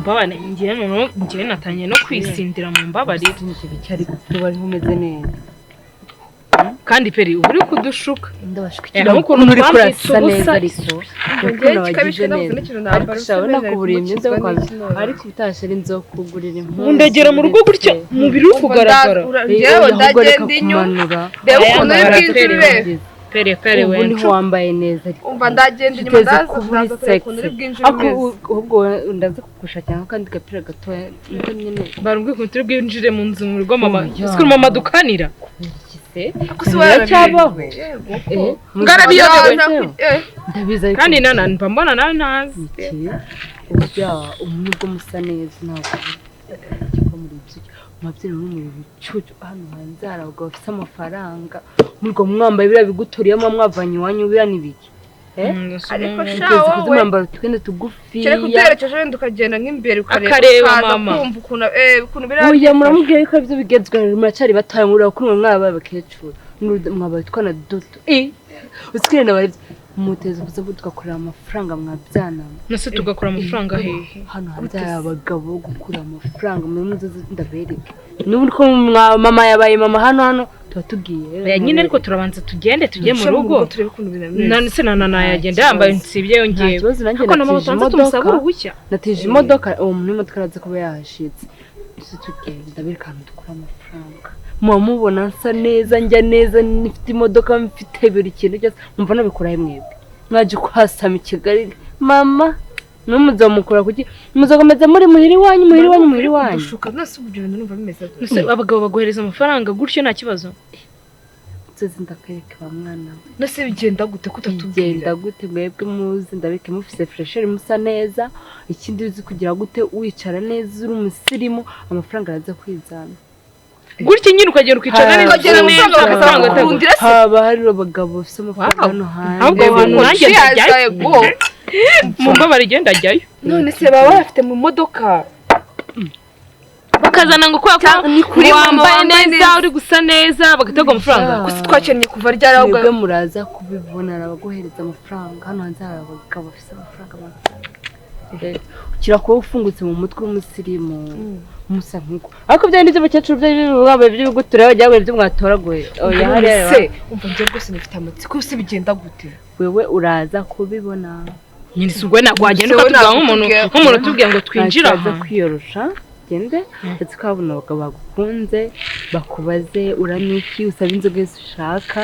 Mumbabane, njyewe noneho njyewe natangiye no kwisindira, mu mbabarire. Cyari kuba ariho umeze neza. Kandi peri uba uri kudushuka. Ndabashikira Nk'ukuntu ukuntu uri twambitse kurasa ubusa. neza, ariko Njyewe ukuntu kikabije wagize nabuze neza. n'ikintu Ariko nambara. ushabona kubura imyenda yo kwambara, ariko utashye ari nzo kugurira impuzu. Ndagera mu rugo gutya, umubiri uri kugaragara. Njyewe ndagenda inyuma, reba ukuntu uri bwinjire. Pere, pere, Ubu we. Niho wambaye neza, ariko Umva, ndagenda inyuma, uteze ndaza kuba uri ndaza kureba ukuntu uri sexy. bwinjire Ariko umeze. Ahubwo ndaza kugushakira nk'akandi gapira gatoya niko nyine. Barambwiye ukuntu turi bwinjire mu nzu, mu rugo, mama. Oya. Siko mama dukanira. Iki se? Ako si wowe? Biracyabaho? Yego. Eh, Ngarabiyobewe. Ndabizi, ariko Kandi nana mba mbona nawe ntazi. Iki urya nubwo musa neza, ntabwo ko muri ibyo umubyeyi uri mu bicucu. Hano hanze hari abagabo bafite amafaranga, murwo mwambaye biriya biguturiyemo mwavanye iwanyu, biriya ni biki? Eh? Ariko sha, Uteze wowe. kuza mwambara utwenda tugufiya. Kereka uduherekeje wenda ukagenda nk'imbere ukareba, Akareba ukaza mama. kumva ukuntu ukuntu biriya. Oya, muramubwira yuko aribyo bigezweho. Muracyari batoya, mureba kuri mwe mwabaye abakecuru, mwabaye utwana duto. Eh, usikire bari muteze kuza tugakorera amafaranga mwabyana. Nase tugakora amafaranga hehe? Hano hanze hari abagabo bo gukura amafaranga muri muzozi, ndabereke n'ubu ko mama yabaye mama. Hano tuba tugiye. Oya nyine, ariko turabanza tugende, tujye mu Duce rugo. Turebe ukuntu binameze. None se nana yagenda yambaye nsibye Nta yongeye? kibazo, nanjye Ariko na mama natije tubanza imodoka. tumusaba uruhushya. Natije imodoka, uwo muntu w'imodoka araza kuba yahashitse. Tuze tugenda, ndabereka ahantu dukura amafaranga. Muba mubona nsa neza, njya neza, nifite imodoka, mfite buri kintu cyose. Mumva nabikurahe mwebwe? Mwaje kuhasama i Kigali, mama numuzamukura kuki? Muzakomeza muri muhira iwanyu, muhira iwanyu, muhira iwanyu. Dushuka nose ubu ibyo bintu numva bimeze gute? Nase abagabo baguhereza amafaranga gutyo nta kibazo? Nzozi ndakwereka wa mwana we. Nose bigenda gute ko utatubwira? Bigenda gute? Mwebwe muzi ndabike mufise fraîcheur, musa neza. Ikindi uzi kugira gute, wicara neza, uri umusirimu, amafaranga araza kwizana. Gutya nyine ukagenda ukicara neza, Ukagenda neza, amafaranga amafaranga atagwa. bakakundira se? Haba hari abagabo bafise amafaranga Wow. hano hanze. Ahubwo aho hantu nanjye ndajyayo. Yego. Mu mbabare igenda ajyayo. None se baba bayafite mu modoka? Bakazana ngo kubera ko Ni kuri mama wambaye wambaye neza, neza. uri gusa neza, bagategwa amafaranga. Gusa twakennye kuva ryari ahubwo? Mwebwe muraza kubibona, abaguhereza amafaranga. Hano hanze hari abagabo bafise amafaranga. Ukira kuba ufungutse mu mutwe, w'umusirimu, musa nk'uko. Ariko bya bindi by'abakecuru by'ibibambaye by'ibiguture bajya ibyo mwatoraguye, oya, hariya. Se umva, njye rwose nifite amatsiko, se bigenda gute? Wewe uraza kubibona. Nyine si ubwo ntabwo wagenda Se wowe ukatubwira nk'umuntu nakutubwira. nk'umuntu utubwiye ngo twinjire Nta kibazo. aha. Kwiyorosha, gende, ndetse ukabona abagabo bagukunze, bakubaze uramiki, usaba inzoga yose ushaka.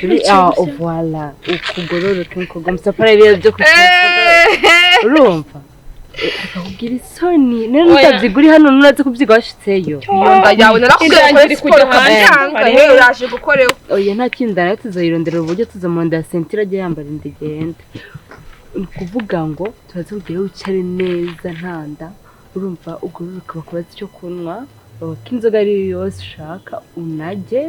Uri ah, voilà, ukugororoke nk'uko musafari ibiro byo kugira, urumva bakakubwira isoni rero. Oya. Nutabyiga uri hano, nuraze kubyiga washitseyo. Iyo nda yawe narakubwiye Inda ngo ukore iri siporo kujya hanze. ukabyanga. Yewe, uraje gukoreho. Oya, nta kindi, nayo tuzayirondera uburyo tuzamurondera ceinture ajye yambara inda igende. Ni ukuvuga ngo turaza kugerayo wicare neza, nta nda, urumva, ugororoka, bakubaza icyo kunywa, babaka inzoga ariyo yose ushaka, unajye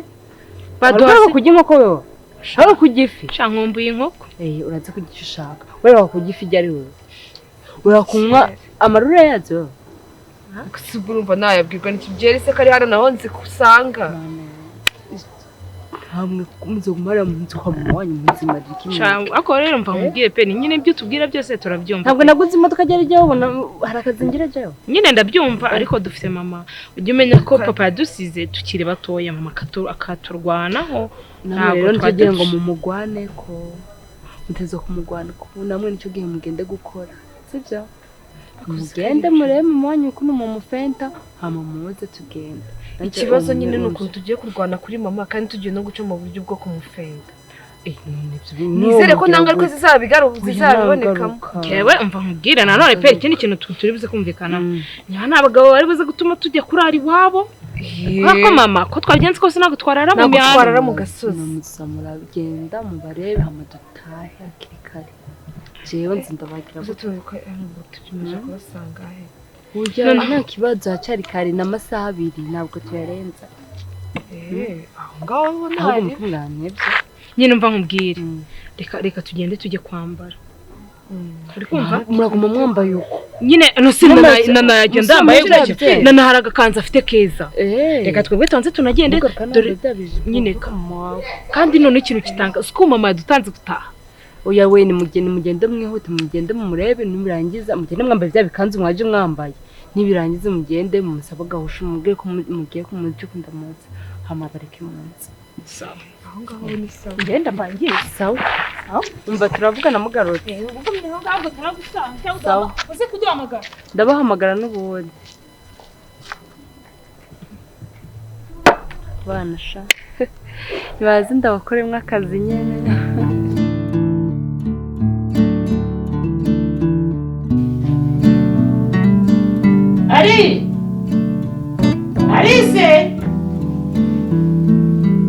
Baduha baduha kurya inkoko, wewe ushaka kurya ifi. Sha, nkumbuye inkoko. Eh, uraza kurya icyo ushaka, wewe kurya ifi ibyo ari wewe urakunywa amarura yazo wewe. Gusa ubwo urumva nayabwirwa n'iki byeri se ko ari hano naho nzi ko usanga? Hamwe muzogumara mu nzu kwa mama wanyu, muzimarira iki? Sha, ariko rero mva nkubwiye pe, ni nyine ibyo tubwira byose turabyumva. Ntabwo naguze imodoka ryari jyaho, ubona hari akazi ngira jyaho. Nyine ndabyumva, ariko dufite mama. Ujye umenya ko papa yadusize tukiri batoya, mama akaturwanaho. Namwe Ntabwo rero nicyo gihe ngo twadufashe. mumugwane, ko muteze kumugwana ko namwe nicyo gihe mugende gukora, sibyo? Mugende murebe mama wanyu ukuntu mumufenta, hama muze tugende. Ikibazo nyine ni ukuntu tugiye kurwana kuri mama kandi tugiye no guca mu buryo bwo kumufenda. Nizere ko nta ngaruka zizabibonekamo. Kewe, umva nkubwire nanone pe, ikindi kintu turi buze kumvikana, niba nta bagabo bari buze gutuma tujya kurara iwabo, kubera ko mama ko twabigenze kose ntabwo twarara mu Ntabwo myanda. twarara mu gasozi. Muza muragenda mubarebe, hama dutahe hakiri kare. Jewe nzi ndabagira. Gusa turibuka ngo tugejeje kubasanga he? Burya nta kibazo, hacyari kare, ni amasaha 2, ntabwo tuyarenza. Eh, aho ngaho ho Ahubwo ntari. mukungane byo. Nyine umva nkubwire, reka tugende tujye kwambara, uri kumva? Muraguma mwambaye uko? Nyine no si nana yagenda yambaye Musore gutya. bye. Nana hari agakanzu afite keza. Reka twebwe tubanze tunagende. Dore dore nyine kandi none ikintu kitanga si ko mama yadutanze gutaha. Oya we nimugende mugende mwihute mugende mumurebe nimurangiza mugende mwambaye bya bikanzu mwaje mwambaye. Nibirangiza mugende mumusaba gahusha mubwire ko mugiye kumujukunda munsi. Hama bareke munsi. Sawa. Aho ngaho ni sawa. Ngenda mbangiye sawa. Umva turavugana mugarutse. Ugumye aho ngaho turagusanga cyangwa uze kuduhamagara. Ndabahamagara n'ubundi. Bana sha. Nibaze ndabakoremwe akazi nyene. Ari! Arise!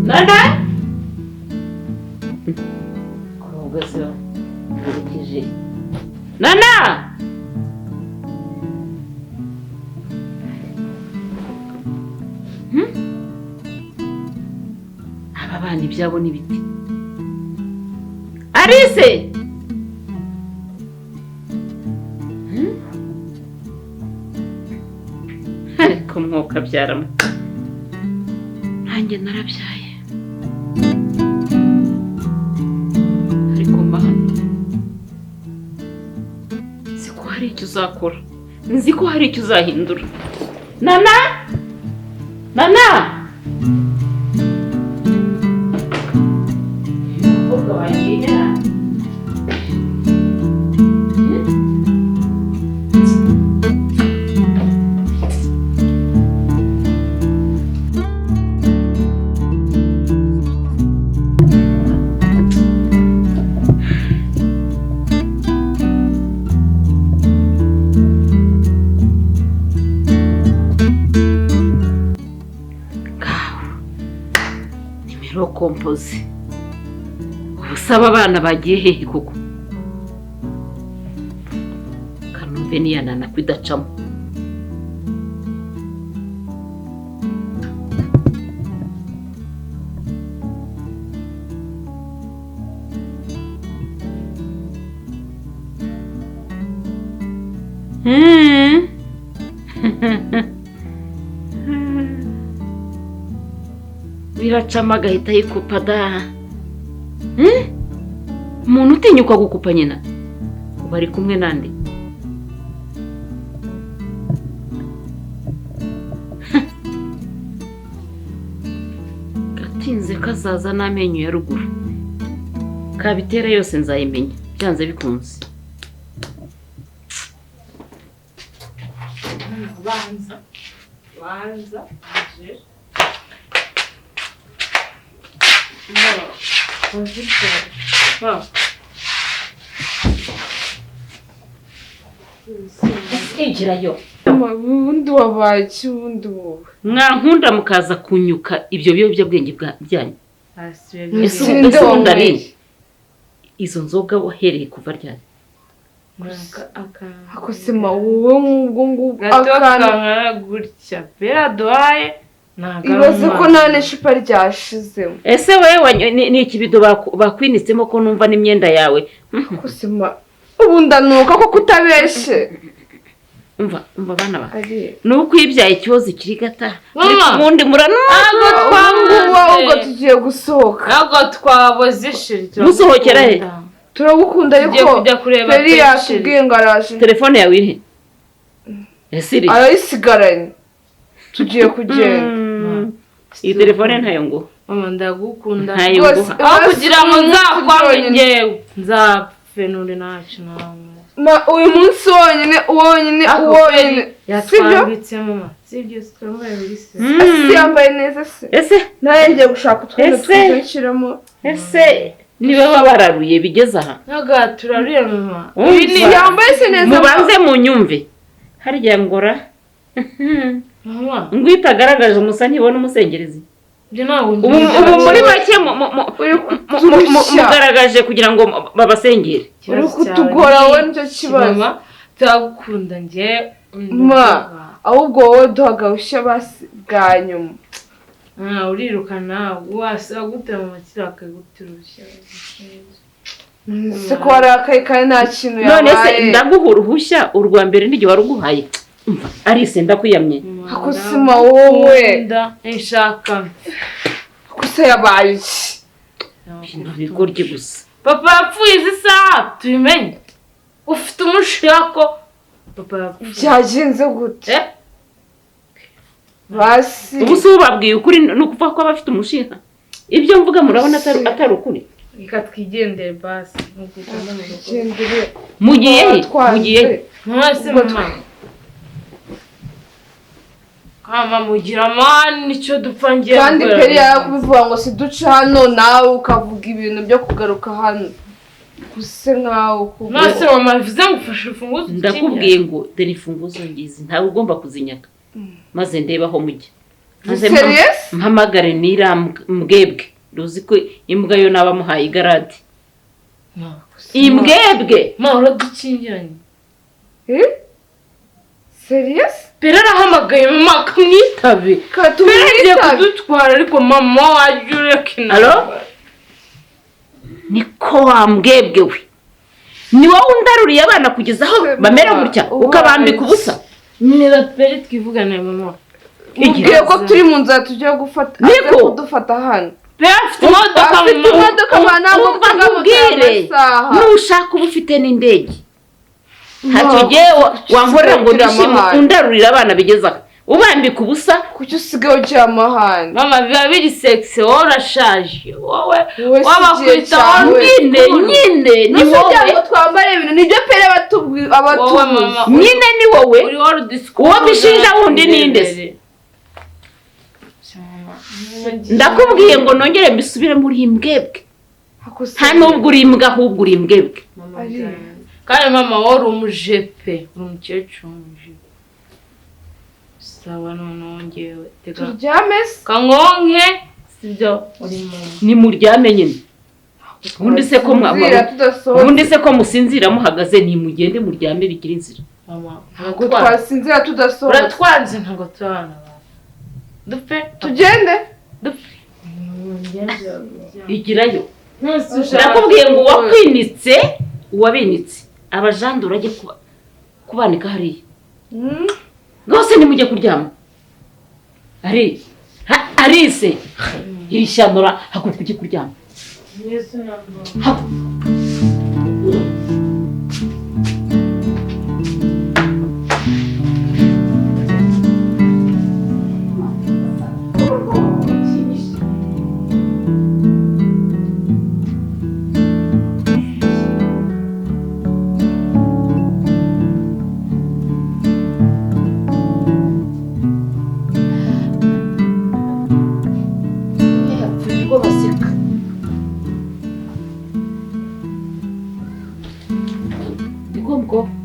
Nana? Kurugazo nkurikije. Nana! Aba bana ibyabo n'ibiti. Arise! Ariko mwuka byaramo. Nanjye narabyaye. Ariko mana, nzi ko hari icyo uzakora. Nzi ko hari icyo uzahindura. Nana! Nana! Umukobwa wanjye yara. Kompoze ubusaba abana bagiye hehe koko kanumve niyanana kwidacamo biracamo agahita yikupa da. Umuntu utinyuka gukupa nyina bari kumwe nande? Gatinze kazaza n'amenyo ya ruguru kabitera yose nzayimenya byanze bikunze. Banza banza je Igirayo. Ubundi wabaye iki ubundi wowe? Mwankunda mukaza kunyuka ibyo biyobyabwenge byanyu. Ese ubundi ari izo nzoga wahereye kuva ryari? Ako se ma wowe nk'ubwo ngubwo akana gutya pera duhaye. Ibaze ko nta n'icupa ryashizemo. Ese wewe ni ikibido bakwinitsemo ko numva n'imyenda yawe? Kusima ubu ndanuka ko kutabeshe. Umva umva bana ba. Nuko ibyaye ikibazo kiri gata. Ubundi muranuka. Ubwo tugiye gusohoka. Ntabwo twaboze ishiri. Musohokera he? Turagukunda ariko Peri yakubwiye ngo araje. Telefone yawe iri? Ese iri? Arayisigaranye. Tugiye kugenda. Iyi telefone ntayo ngo. Mama ndagukunda. Aho kugira ngo nzakwange ngewe. Nzapfe nuri nacu nawe. Ma uyu munsi wonyine wonyine wonyine. Yatwambitse mama. Sibyo twambaye buri se. Ese yambaye neza se. Ese naye ngiye gushaka utwenda twishyiramo. Ese niba babararuye bigeze aha. Ntago turaruye mama. Yambaye se neza. Mubanze munyumve. Harya ngora. Mama ngwitagaragaje umusa ntibona umusengerezi. Ubu muri make mugaragaje kugira ngo babasengere. Uri kutugora wowe nicyo kibazo. Turagukunda nge ma ahubwo wowe duhagarushya basi bwa nyuma. Urirukana wasa gute mu makira akagutirushya. Se ko warakaye kandi nta kintu yabaye. None se ndaguha uruhushya urwa mbere n'igihe waruguhaye. Arise ndakwiyamye. Akusima wowe. Nshaka. Akuse yabaye iki? Ibintu bigoryi gusa. Papa yapfuye izi saha tubimenye. Ufite umushako papa yapfuye. Byagenze gute? Basi. Ubu se ubabwiye ukuri ni ukuvuga ko abafite umushinga. Ibyo mvuga murabona atari ukuri. Reka twigendere basi. Mugiye he? Mugiye. Mwese mama. Kama mugira amani nicyo dupfa ngiye. Kandi peri yarakubivuga ngo siduce hano nawe ukavuga ibintu byo kugaruka hano. Kuse nkaho kuko. Nase mama bivuze ngo ufashe imfunguzo. Ndakubwiye ngo dore imfunguzo ngizi ntawe ugomba kuzinyaka. Maze ndeba aho mujya. Maze mpamagare nira mbwebwe. Ruzi ko imbwa yo nabamuhaye igaradi. Imbwebwe. Ma uradukingiranye. Serious? Pera arahamagaye mama akamwitabe. Katumwitabe kudutwara ariko mama wajya ureka inama. Allo? Niko wambwebwe we. Ni wowe undaruriye abana kugeza aho bamera gutya ukabambika ubusa. Niba peri twivugane mama. Igiye ko turi mu nzira tugiye gufata kudufata hano. Pera afite imodoka mama. Umva nushaka uba ufite n'indege. Ntacyo ngewe wankorera ngo nishime undarurira abana bigeza aho ubambika ubusa. Kuki usigaye ugira amahane? Mama biba biri sexy wowe urashaje wowe wabakwita nyine nyine ni wowe ngo twambare ibintu nibyo pere abatubuze nyine ni wowe uwo bishinja wundi ninde se? Ndakubwiye ngo nongere mbisubire muri imbwebwe. Nta nubwo uri imbwa ahubwo uri imbwebwe. Kandi mama wowe uri umujepe uri umukecuru w'umujepe. Sawa noneho ngewe tega turyame se kankonke sibyo uri mama. Ni muryame nyine. Ubundi se ko ubundi se ko musinzira muhagaze ni mugende muryame bigira inzira. Mama ntabwo twasinzira tudasohotse. Uratwanze ntabwo tubana. Dupfe tugende dupfe. Igirayo. Ndakubwiye ngo uwakwinitse uwabinitse abajandura ajye kubanika hariya. Rwose nimujye kuryama. Ari arise iri shyandura haguruka ujye kuryama.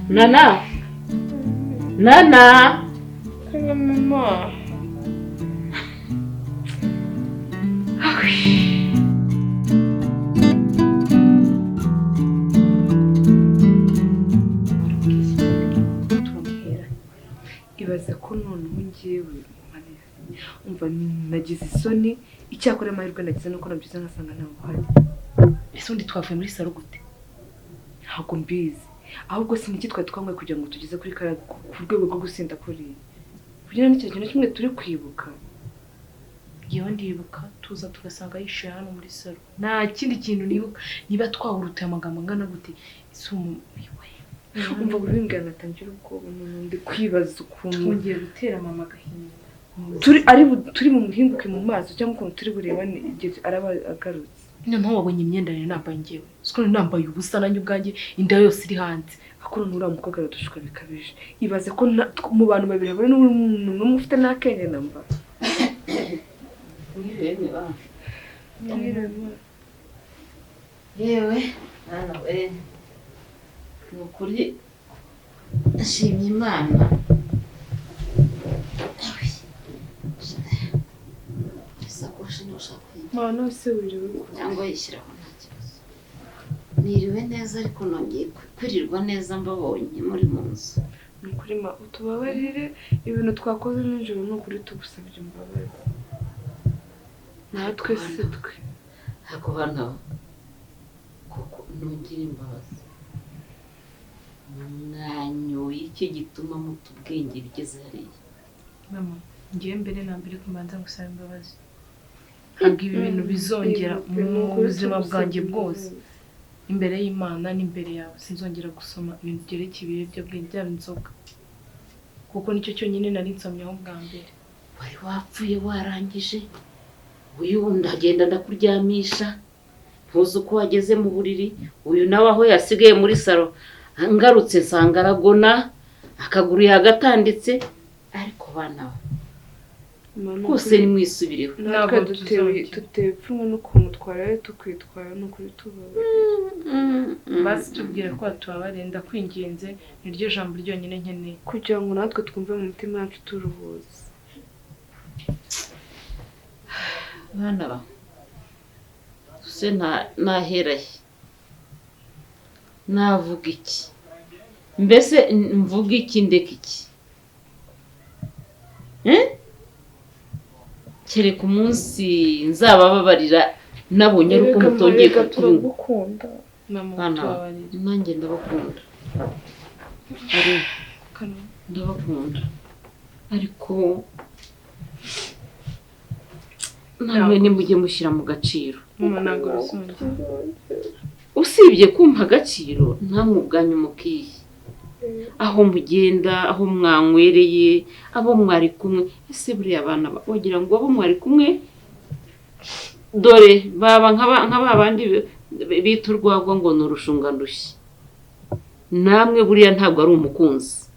Nana. Nana. Mama. Ibaze ko noneho ngewe umva nagize isoni icyakora amahirwe nagize nuko nabyize ngasanga ntawe uhari. Ese undi twavuye muri salo gute? Ntabwo mbizi. Ahubwo siniki twari twamwe kugira ngo tugeze kuri kara ku rwego rwo gusinda kuri kugira n'icyo kintu kimwe turi kwibuka. Ngewe ndibuka tuza tugasanga yishuye hano muri salo. Nta kindi kintu nibuka niba twahuruteye amagambo angana gute isumiwe. Umva buri wimbwira ngatangira ubwoba ndi kwibaza ukuntu twongeye gutera mama agahinda. Turi mu muhinguke mu maso cyangwa ukuntu turi burebane igihe araba agarutse. Noneho wabonye imyenda nari nambaye ngewe. Siko nari nambaye ubusa nanjye ubwanjye inda yose iri hanze. Akora nuriya mukobwa aradushuka bikabije. Ibaze ko mu bantu babiri habura n'umuntu n'umwe ufite n'akenge namba. Yewe mwana we ni ukuri nshimye Imana. Isakoshi ntushaka Mwana se wiriwe cyangwa yishyiraho nta kibazo. Niriwe neza ariko nongeye kwirirwa neza mbabonye muri mu nzu. Ni ukuri ma utubabarire ibintu twakoze nijoro ni ukuri tugusabye imbabazi. Natwe se twe. Ako bana kuko nongera imbabazi. Mwanyoye iki gituma muta ubwenge bigeze hariya? Mama ngiye mbere na mbere kubanza gusaba imbabazi. Ntabwo ibi bintu bizongera mu buzima bwanjye bwose. Imbere y'Imana n'imbere yawe sinzongera gusoma ibintu byerekeye ibiyobyabwenge, byaba inzoga, kuko nicyo cyonyine nari nsomyeho bwa mbere. Wari wapfuye warangije, uyu ndagenda ndakuryamisha, ntuzi uko wageze mu buriri. Uyu nawe aho yasigaye muri salo, ngarutse nsanga aragona, akaguru yagatanditse. Ariko bana ba, rwose nimwisubireho. Natwe Ntabwo dutewe tuzongera. Dutewe ipfunwe n'ukuntu twaraye tukwitwara, n'ukuri tubabarira. Basi tubwire ko watubabariye, ndakwinginze, niryo jambo ryonyine nkeneye. Kugira ngo natwe twumve mu mutima yacu turuhutse. Bana ba, se naherahe, navuga iki? Mbese mvuga iki, ndeka iki? Eh? Kereka umunsi nzabababarira nabonye ari uko Erega mutongeye Marega, kunywa. turagukunda. Mama, Bana ba, tubabarire. Nanjye ndabakunda. Ari Kano. ndabakunda, ariko namwe nimujye mushyira mu gaciro. Mama, ntabwo bizongera. Usibye kumpa agaciro, namwe ubwanyu mukiye aho mugenda, aho mwanywereye, abo mwari kumwe. Ese buriya abana wagira ngo abo mwari kumwe, dore baba nka ba bandi bita urwagwa ngo ni urushungandushyi. Namwe buriya ntabwo ari umukunzi,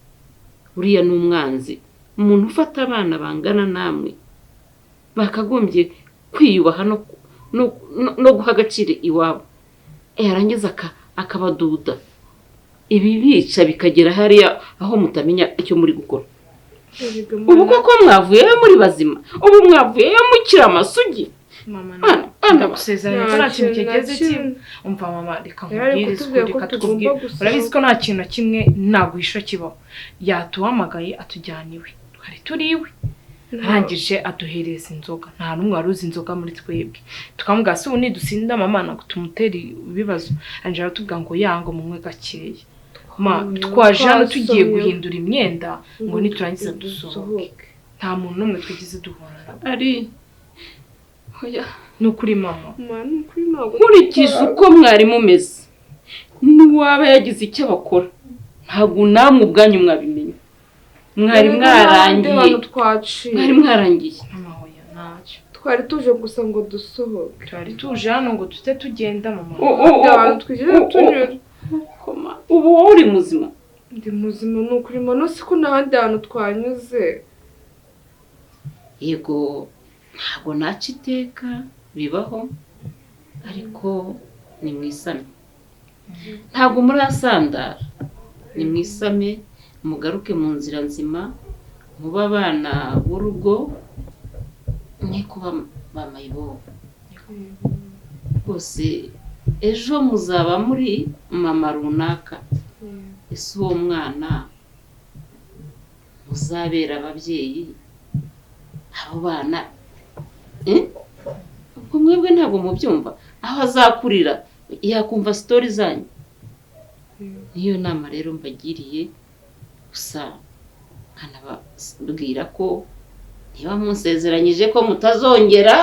buriya ni umwanzi. Umuntu ufata abana bangana namwe bakagombye kwiyubaha no guha agaciro iwabo, yarangiza akabaduda ibi bica bikagera hariya aho mutamenya icyo muri gukora. Erega Ubu koko mwavuyeyo muri bazima? Ubu mwavuyeyo mukiri amasugi? Mama, Bana, bana ba. ndagusezeranya ko nta kintu kigeze kiba. Umva mama, reka Yari nkubwire kutubwira isuku, ko reka tugomba tukubwire. gusohoka. Urabizi ko nta kintu na kimwe naguhisha kibaho. Yatuhamagaye atujyana iwe, twari turi iwe, arangije aduhereza inzoga. Nta n'umwe wari uzi inzoga muri twebwe. Tukamubwira: "Se ubu nidusinda mama ntabwo tumutera ibibazo?" Arangije aratubwira ngo yango munywe gakeya. Ma, twaje hano tugiye Twasomye. guhindura imyenda ngo niturangiza dusohoke. Nta muntu n'umwe twigeze duhura nawe. Ari oya. Ni ukuri mama. Mama, ni ukuri ntabwo Nkurikije uko mwari mumeze, n'uwaba yagize icyo abakora, ntabwo namwe ubwanyu mwabimenya. Mwari Erega n'abandi mwarangiye. bantu twaciye. Mwari mwarangiye. Mama, oya, ntacyo. Twari tuje gusa ngo dusohoke. Twari tuje hano ngo tute tugenda mama. Abantu twigeze tunyura. Koma, ubu wowe uri muzima? Ndi muzima, ni ukuri mama, si ko n'ahandi hantu twanyuze. Yego, ntabwo naca iteka, bibaho, ariko ni mwisame, ntabwo murasandara. Ni mwisame, mugaruke mu nzira nzima, mube abana b'urugo, mwe kuba ba mayibobo rwose. Ejo muzaba muri mama runaka. Ese uwo mwana muzabera ababyeyi, abo bana, eh? Ubwo mwebwe ntabwo mubyumva aho azakurira, yakumva story zanyu. Niyo nama rero mbagiriye gusa, nkanababwira ko niba munsezeranyije ko mutazongera,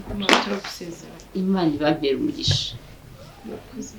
Mama, turagusezeranya. Imana ibampera umugisha. Murakoze.